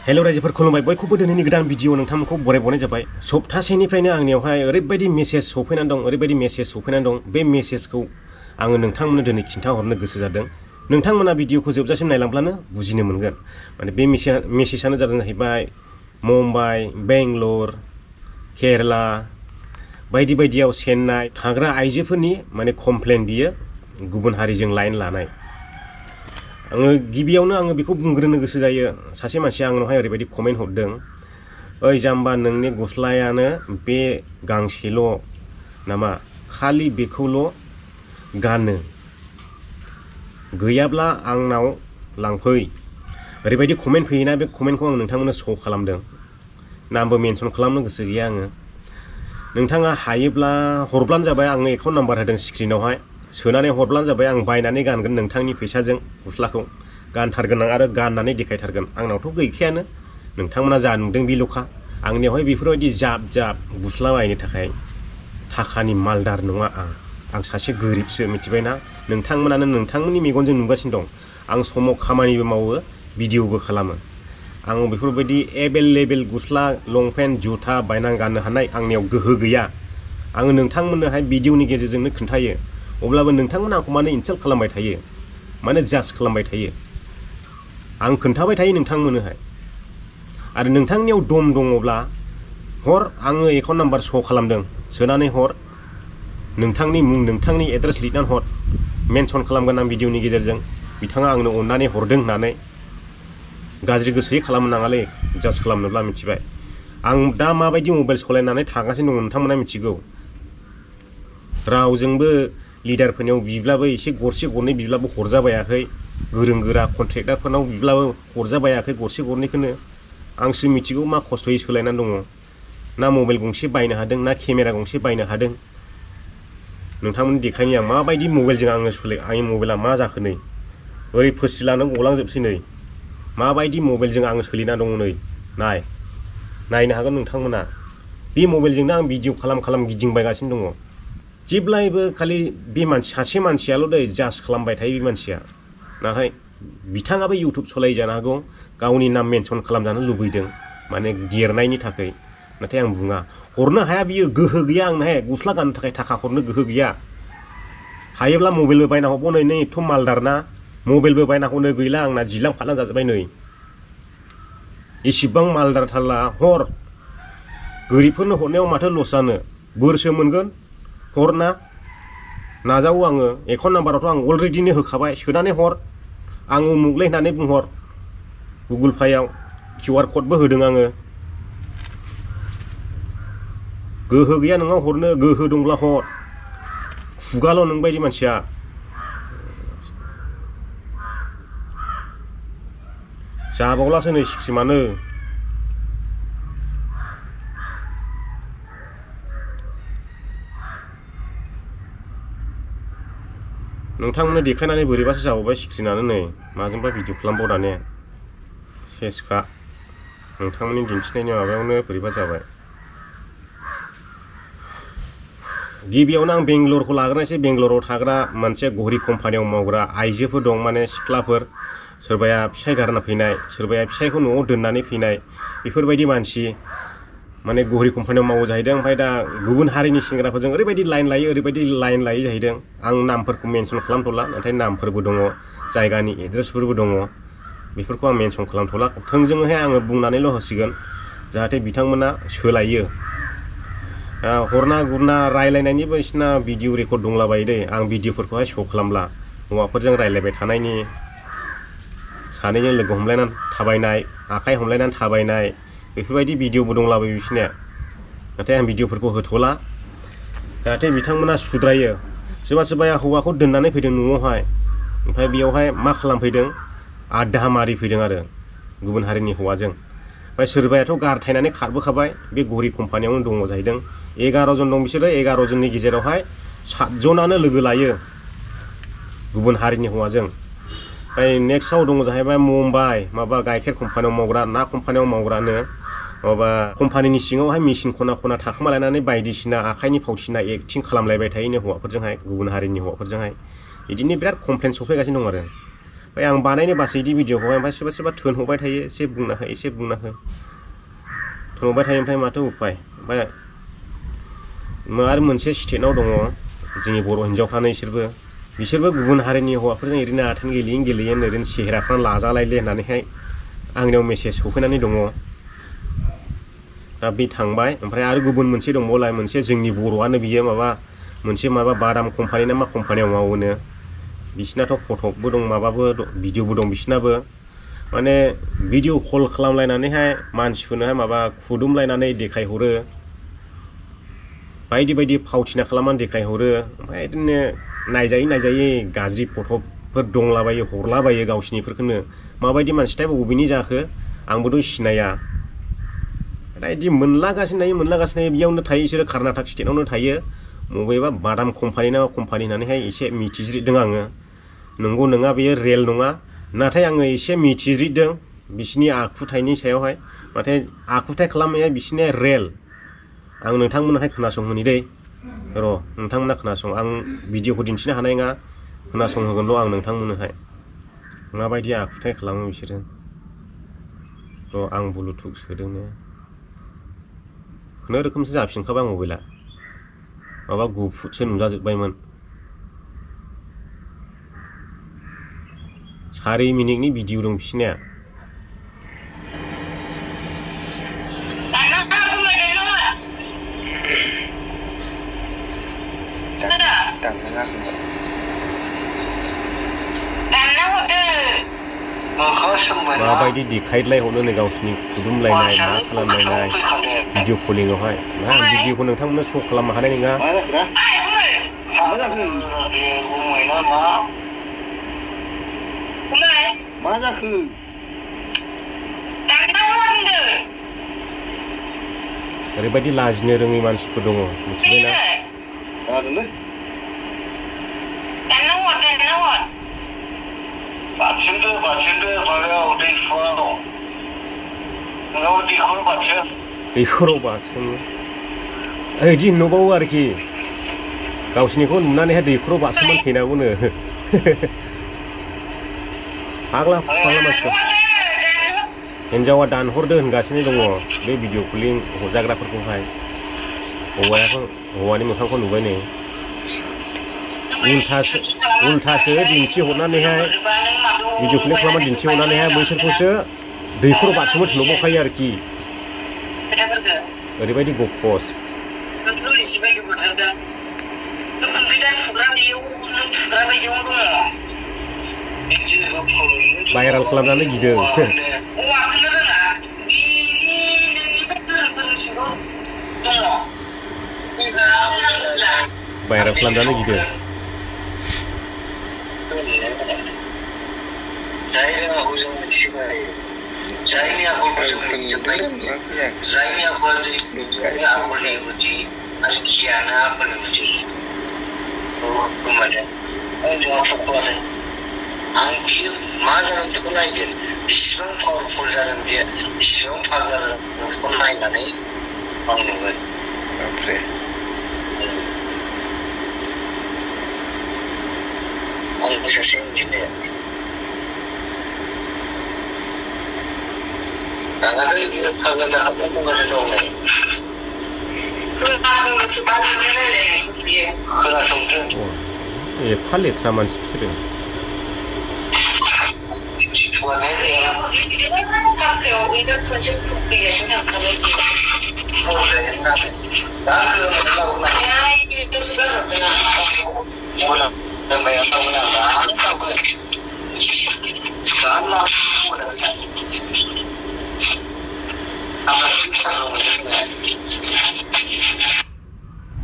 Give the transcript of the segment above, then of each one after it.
Hello रायजोफोर खुलुमबाय बयखौबो दिनैनि गोदान भिडिअ नोंथांमोनखौ बरायबावनाय जाबाय। सप्तासेनिफ्रायनो आंनियावहाय ओरैबायदि मेसेज सफैनानै दं बे मेसेजखौ आङो नोंथांमोननो दिनै खिन्थाहरनो गोसो जादों। नोंथांमोना भिडिअखौ जोबजासिम नायलांब्लानो बुजिनो मोनगोन। माने बे मेसेजआनो जादों जाहैबाय मुम्बाइ, बेंगलर, केराला बायदि बायदियाव चेन्नाइ थाग्रा आइजोफोरनि माने कमप्लेन बियो गुबुन हारिजों लाइन लानाय। आङो गिबियावनो आङो बेखौ बुंग्रोनो गोसो जायो। सासे मानसिया आंनावहाय ओरैबायदि कमेन्ट हरदों, ओइ जाम्बा नोंनि गस्लायानो बे गांसेल' नामा, खालि बेखौल' गानो, गैयाब्ला आंनाव लांफै। ओरैबायदि कमेन्ट फैयोना, बे कमेन्टखौ आं नोंथांमोननो श' खालामदों। नामबो मेनसन खालामनो गोसो गैया आङो। नोंथाङा हायोब्ला हरब्लानो जाबाय। आंनो एकाउन्ट नाम्बार होदों स्क्रिनावहाय, सोनानै हरब्लानो जाबाय। आं बायनानै गानगोन नोंथांनि फैसाजों गस्लाखौ गानथारगोन आं आरो गाननानै देखायथारगोन। आंनावथ' गैखायानो, नोंथांमोना जा नुदों बेल'खा। आंनियावहाय बेफोरबायदि जाब जाब गस्ला बायनो थाखाय थाखानि मालदार नङा आं सासे गोरिबसो, मिथिबायना? नोंथांमोनानो नोंथांमोननि मेगनजों नुगासिनो दं। आं समाव खामानिबो मावो, भिडिअबो खालामो। आं बेफोरबायदि एभेलेबेल गस्ला लंपेन्ट जुथा बायनानै गाननो हानाय आंनियाव गोहो गैया। आङो नोंथांमोननोहाय भिडिअनि गेजेरजोंनो खोन्थायो। अब्लाबो नोंथांमोना आंखौ मानो इनसाल्ट खालामबाय थायो, मानो जाज खालामबाय थायो? आं खोन्थाबाय थायो नोंथांमोननोहाय। आरो नोंथांनियाव दम दङब्ला हर, आङो एकाउन्ट नाम्बार श' खालामदों, सोनानै हर। नोंथांनि मुं नोंथांनि एड्रेस लिरनानै हर, मेनसन खालामगोन आं भिडिअनि गेजेरजों। बिथाङा आंनो अननानै हरदों होननानै गाज्रि गोसोयै खालामनो नाङालै, जाज खालामनोब्ला, मिथिबाय? आं दा माबायदि मबाइल सालायनानै थागासिनो दङ नोंथांमोना मिथिगौ। रावजोंबो लिडारफोरनियाव बिब्लाबो एसे गरसे गरनै बिब्लाबो हरजाबायाखै। गोरों गोरा कन्ट्रेक्टारफोरनाव बिब्लाबो हरजाबायाखै गरसे गरनैखौनो। आंसो मिथिगौ मा खस्थ'यै सोलायनानै दङ। ना मबाइल गंसे बायनो हादों, ना केमेरा गंसे बायनो हादों। नोंथांमोननि देखायनि आं माबायदि मबाइलजों आङो आंनि मबाइला मा जाखो नै, ओरै फोसिलानो गलांजोबसै नै। माबायदि मबाइलजों आङो सोलिना दङ नै, नायनो हागोन नोंथांमोना। बे मबाइलजोंनो आं भिडिअ खालाम गिदिंबायगासिनो दङ। जेब्लायबो खालि बे सासे मानसियाल' दै जाज खालामबाय थायो बे मानसिया। नाथाय बिथाङाबो इउटुब सालायो जानो हागौ, गावनि नाम मेनसन खालामजानो लुबैदों, माने देरनायनि थाखाय। नाथाय आं बुङा, हरनो हाया, बियो गोहो गैया आंनोहाय गस्ला गाननो थाखाय थाखा हरनो गोहो गैया। हायोब्ला मबाइलबो बायना हरबाव, नै एथ' मालदार ना, मबाइलबो बायना हरनो गैला आंना, जिलां फालां जाजोब्बाय नै। एसेबां मालदार थारला, हर। गोरिबफोरनो हरनायाव माथो लस जानो, बोरसो मोनगोन। हरना, नाजावो आङो। एकाउन्ट नाम्बारावथ' आं अलरेडिनो होखाबाय, सोनानै हर। आं उमुगलै होननानै बुंहर। गुगोल पेआव QR क'डबो होदों आङो। गोहो गैया नोंनाव हरनो, गोहो दंब्ला हर। खुगाल' नोंबायदि मानसिया। जाबावलासो नै सिक्रिमानो। नोंथांमोननो देखायनानै बोरैबासो जाबावबाय स्क्रिनानो नै। माजोंबा भिडिअ खालामबावदाने सेसखा। नोंथांमोननि दिन्थिनायनि माबायावनो बोरैबा जाबाय। गिबियावनो आं बेंगलरखौ लाग्रोनोसै। बेंगलराव थाग्रा मोनसे घरि कम्पानियाव मावग्रा आइजोफोर दं, माने सिख्लाफोर। सोरबाया फिसाय गारना फैनाय, सोरबाया फिसायखौ न'आव दोननानै फैनाय, बेफोरबायदि मानसि माने घरि कम्पानियाव मावो जाहैदों। ओमफ्राय दा गुबुन हारिनि सेंग्राफोरजों ओरैबायदि लाइन लायो जाहैदों। आं नामफोरखौ मेनसन खालामथ'ला, नाथाय नामफोरबो दङ, जायगानि एड्रेसफोरबो दङ। बेफोरखौ आं मेनसन खालामथ'ला। थोंजोङैहाय आङो बुंनानैल' होसिगोन, जाहाथे बिथांमोना सोलायो। हरना गुरना रायलायनायनि बायदिसिना भिडिअ रेकर्ड दंलाबायो दै। आं भिडिअफोरखौहाय श' खालामला। हौवाफोरजों रायलायबाय थानायनि, सानैजों लोगो हमलायनानै थाबायनाय, आखाइ हमलायनानै थाबायनाय, बेफोरबायदि भिडिअबो दंलाबायो बिसोरनिया। नाथाय आं भिडिअफोरखौ होथ'ला, जाहाथे बिथांमोना सुद्रायो। सोरबा सोरबाया हौवाखौ दोननानै फैदों न'आवहाय, ओमफ्राय बेयावहाय मा खालामफैदों, आद्दा मारिफैदों आरो गुबुन हारिनि हौवाजों। ओमफ्राय सोरबायाथ' गारथायनानै खारबोखाबाय। बे घरि कम्पानियावनो दङ जाहैदों। 11 जन दं बिसोरो। 11 जननि गेजेरावहाय 7 जनानो लोगो लायो गुबुन हारिनि हौवाजों। ओमफ्राय नेक्स्टआव दङ जाहैबाय मुम्बाइ, माबा गाइखेर कम्पानियाव मावग्रा, ना कम्पानियाव मावग्रानो माबा कम्पानिनि सिङावहाय मेसिन खना खना थाखोमालायनानै बायदिसिना आखाइनि फावथिना एक्टिं खालामलायबाय थायोनो हौवाफोरजोंहाय, गुबुन हारिनि हौवाफोरजोंहाय। बिदिनो बिराद कमप्लेन सफैगासिनो दं आरो। ओमफ्राय आं बानायनो बासैदि भिडिअखौहाय ओमफ्राय सोरबा सोरबा थोनहरबाय थायो एसे बुंना हो एसे बुंना हो थोनहरबाय थायो ओमफ्राय माथो उफाय ओमफ्राय आरो मोनसे स्टेटआव दङ जोंनि बर' हिन्जावफ्रानो बिसोरबो गुबुन हारिनि हौवाफोरजों ओरैनो आथोन गेलेयो ओरैनो सेहेराफ्रा लाजालायले होननानैहाय आंनियाव मेसेज सफैनानै दङ दा बे थांबाय ओमफ्राय आरो गुबुन मोनसे दंबावलाय मोनसे जोंनि बर'आनो बियो मोनसे बादाम कम्पानि ना मा कम्पानियाव मावोनो बिसिनाथ' फटकबो दं माबाबो भिडिअबो दं बिसिनाबो माने भिडिअ कल खालामलायनानैहाय मानसिफोरनोहाय खुदुमलायनानै देखायहरो बायदि बायदि फावथिना खालामनानै देखायहरो ओमफ्राय बिदिनो नायजायै गाज्रि फटकफोर दंलाबायो हरलाबायो गावसिनिफोरखौनो माबायदि मानसिथाय बबेनि जाखो आंबोथ' सिनाया दा बिदि मोनलागासिनो बेयावनो थायो बिसोरो कर्नाटक स्टेटआवनो थायो बबेबा बादाम कम्पानि ना कम्पानि होननानैहाय एसे मिथिज्रिदों आङो नंगौ नङा बेयो रियेल नङा नाथाय आङो एसे मिथिज्रिदों बिसिनि आखुथायनि सायावहाय नाथाय आखुथाय खालामनाया बिसिनिया रियेल आं नोंथांमोनहाय खोनासंहोनि दै र' नोंथांमोना खोनासं आं भिडिअखौ दिन्थिनो हानाय नङा खोनासंहोगोनल' आं नोंथांमोननोहाय माबायदि आखुथाय खालामो बिसोरो र' आं ब्लुटुथ सोदोंनो खुनुरोखोमसो जाफिनखाबाय मबाइला गुफुरसो नुजाजोब्बायमोन 4 मिनिटनि भिडिअ दं बिसिनिया माबायदि देखायलायहरनो नै गावसिनि खुदुमलायनाय मा खालामलायनाय भिडिअ कलिंआवहाय आं भिडिअखौ नोंथांमोननो श' खालामनो हानाय नङा मा जाखो ओरैबायदि लाजिनो रोङै मानसिफोर दङ मिथिबायना दैखराव बारसोमो बिदि नुबावो आरोखि गावसिनिखौ नुनानैहाय दैखराव बारसोमनानै थैनांगौनो फाग्ला मानसिफोर हिन्जावा दानहरदो होनगासिनो दङ बे भिडिअ कलिं हरजाग्राफोरखौहाय हौवानि मोखांखौ नुबाय नै उल्थासो दिन्थिहरनानैहाय भिडिअ कलिं खालामनानै दिन्थिहरनानैहाय बैसोरखौसो दैखराव बारसोमनो थिनहरबावखायो आरोखि ओरैबायदि गपस भाइरेल खालामनानै गिदों भाइरेल खालामनानै गिदों जायनि आखलखौ जों मिथिजोबनाय जायनि आखला जोंनि आखलनि गुदि आरो गियाना आखलनि गुदि गोमादों आखलानो आं बियो मा जादों बेखौ नायगोन बेसेबां पावारफुल जादों बियो बेसेबां फार जादों बेखौ नायनानै आं नुगोन आं सासे इन्जिनियार एफा लेथ्रा मानसि बिसोरो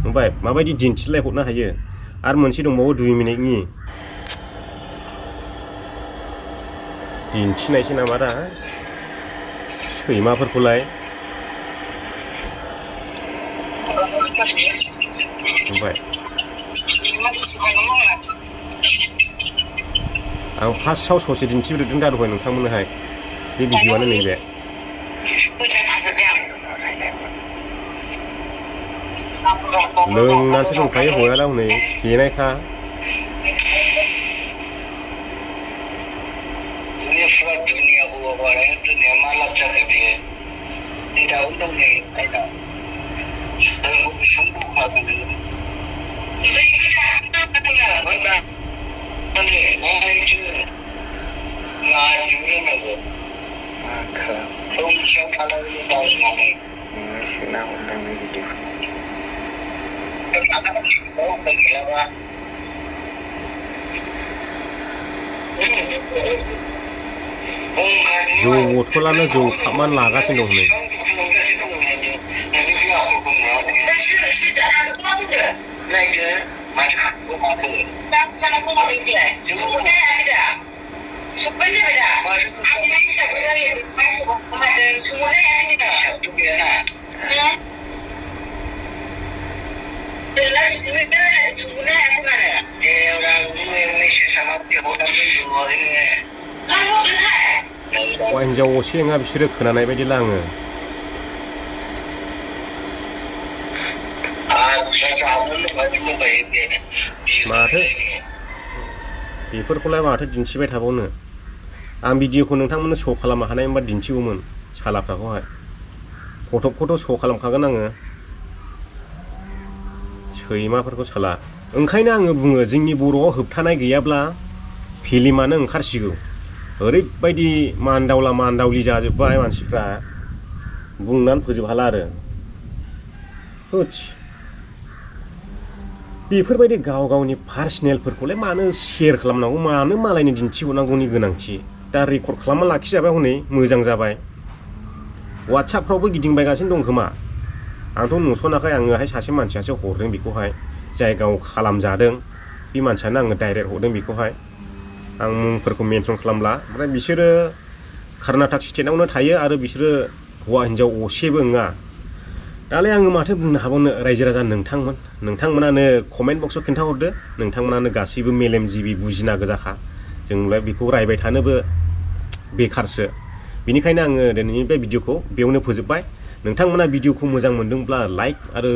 ओमफ्राय माबायदि दिन्थिलाय हरनो हायो आरो मोनसे दंबावो 2 मिनिटनि दिन्थिनायसो नामा दा सैमाफोरखौलाय ओमफ्राय आं फार्स्टआव ससे दिन्थिग्रोदों दा दहाय नोंथांमोननोहाय बे भिडिअआनो नैबे लोंनानैसो दंखायो हौवाया हनै फेनायखा मानसिफ्रा दुनिया हौवाबानो दुनिया मा लाब जाखो बेयो नै दाबो दं नै आयना जोंखौ बेसेबां बुखागोन नोङो नायजोबनांगौ फंसेयाव थालांनो गावजोंनानै सोना हरनांगौ बिदि गैलाबा जौ बथलानो जौ खाबनानै लागासिनो दं नै हौवा हिन्जाव असे नङा बिसोरो खोनानाय बायदिला आङो माथो बेफोरखौलाय माथो दिन्थिबाय थाबावनो आं भिडिअखौ नोंथांमोननो शो खालामनो हानाय होनबा दिन्थिगौमोन सालाफ्राखौहाय फटकखौथ' शो खालामखागोन आङो सैमाफोरखौ साला ओंखायनो आङो बुङो जोंनि बर'आव होबथानाय गैयाब्ला फिल्मानो ओंखारसिगौ ओरैबायदि मानदावला मानदावलि जाजोब्बाय मानसिफ्रा बुंनानै फोजोबहाला आरो होथ बेफोरबायदि गाव गावनि पार्सनेलफोरखौलाय मानो शेयार खालामनांगौ मानो मालायनो दिन्थिहरनांगौनि गोनांथि दा रेकर्ड खालामना लाखिजाबाय हनै मोजां जाबाय वाट्सएपफ्रावबो गिदिंबायगासिनो दं खोमा आंथ' नुसनाखै आङोहाय सासे मानसियासो हरदों बेखौहाय जाय गाव खालामजादों बे मानसियानो आंनो डाइरेक्ट हरदों बेखौहाय आं मुंफोरखौ मेनसन खालामला ओमफ्राय बिसोरो कर्नाटक स्टेटआवनो थायो आरो बिसोरो हौवा हिन्जाव असेबो नङा दालाय आङो माथो बुंनो हाबावनो रायजो राजा नोंथांमोनानो कमेन्ट बक्सआव खिन्थाहरदो नोंथांमोनानो गासैबो मेलेमजिबि बुजिना गोजाखा जोंलाय बेखौ रायबाय थानोबो बेखारसो बेनिखायनो आङो दिनैनि बे भिडिअखौ बेयावनो फोजोबबाय नोंथांमोना भिडिअखौ मोजां मोनदोंब्ला लाइक आरो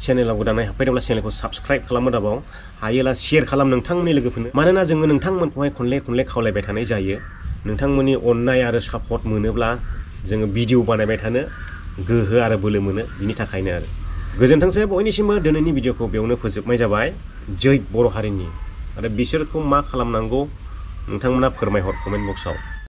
चेनेलाव गोदानै हाबफैदोंब्ला चेनेलखौ साबस्क्राइब खालामनो दाबाव हायोला शेयार खालाम नोंथांमोननि लोगोफोरनो मानोना जोङो नोंथांमोनखौहाय खनले खावलायबाय थानाय जायो नोंथांमोननि अननाय आरो सापर्ट मोनोब्ला जोङो भिडिअ बानायबाय थानो गोहो आरो बोलो मोनो बिनि थाखायनो आरो गोजोनथोंसै बयनिसिमबो दिनैनि भिडिअखौ बेयावनो फोजोबनाय जाबाय जै बर' हारिनि आरो बिसोरखौ मा खालामनांगौ नोंथांमोना फोरमायहर कमेन्ट बक्सआव